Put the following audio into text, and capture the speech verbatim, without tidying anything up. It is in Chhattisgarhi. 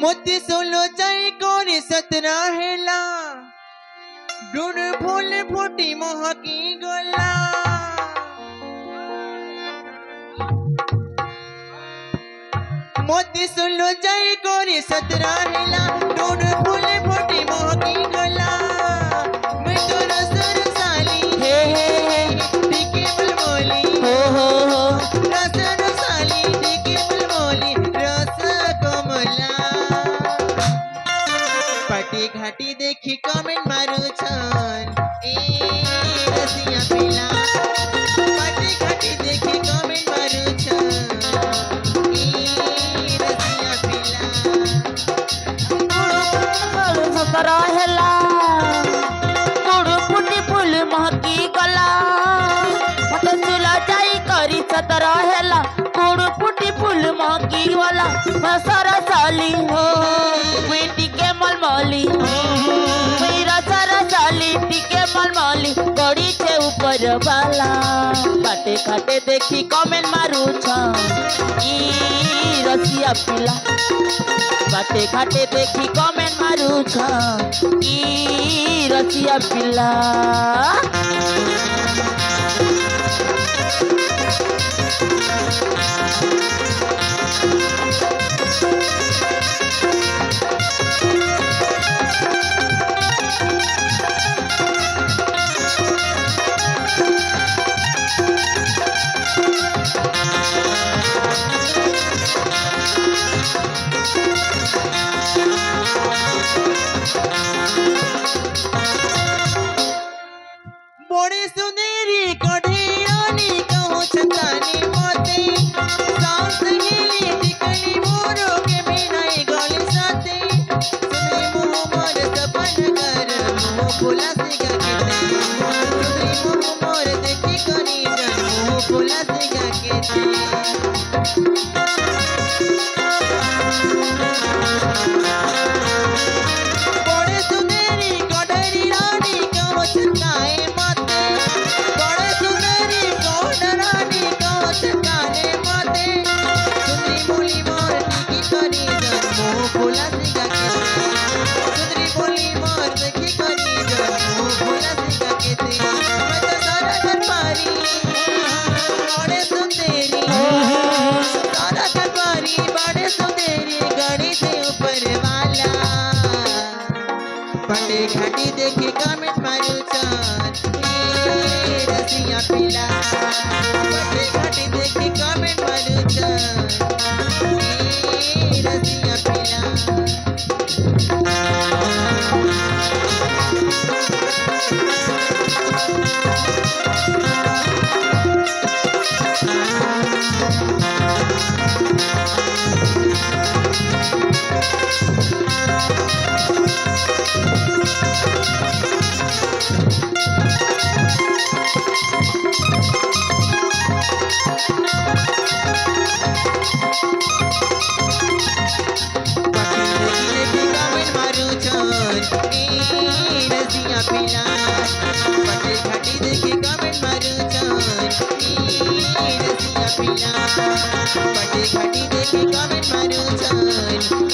मोती सोलो जाई कोरी सतरा हेला, डुन फूल फूटी महकी गोला। मोती सोलो जाई कोरी सतरा हेला, डुन फूल फूटी महकी गोला। मैं तो रस रसाली, हे, हे, हे। पीके बलबोली, हो, हो, हो। रस रसाली, पीके बलबोली, रस कमला। पाटी घाटी देखी comment मारू छन, ए रसिया पिला। पाटी घाटी देखी comment मारू छन, ए रसिया पिला। सतरा हेला, कुड़ू फूटी फूल महकी गला। मत सुला जाई करी सतरा हेला, कुड़ू फूटी फूल महकी वाला। मैं सरसाली हो, मैं टीके मलमली। मेरा सरसाली टीके मलमली, कड़ी छे ऊपर वाला। बाटे घाटे देखी comment मारू छन, ई रसिया पिला। बाटे घाटे देखी comment मारू छन, ई रसिया पिला। बड़े सुंदरी कढ़ेरानी कहूँ छतानी मोती, सांस गिली टिकली मोरो के बिनाई गली साथी। सुंदरी मुँह मोर सपन कर, मुँह फुला से गा के ते। सुंदरी मुँह मोर देखी करी जन, मुँह फुला से गा के ते। बड़े सुंदरी कढ़ेरी रानी कहूँ छताए माते। बड़े सुंदरी कौन रानी कहूँ छताने माते। सुंदरी बोली मोर टीकी करी जन, मुँह फुला सिंगा के। सुंदरी बोली मोर देखी करी जन, मुँह फुला सिंगा के ते। मैं तो सारा घर पारी, बड़े सुंदरी। सारा घर पारी, बड़े सुंदरी, गड़ी से ऊपर वाला। पटे घाटी देखी comment मारू छन, ए रसिया पिला। पटे घाटी देखी comment मारू छन, ए रसिया पिला। पटेल घाटी देखी comment मारू छन, ए रसिया पिला। पटेल घाटी देखी comment मारू छन, ए रसिया पिला। पटेल घाटी देखी comment मारू छन, ए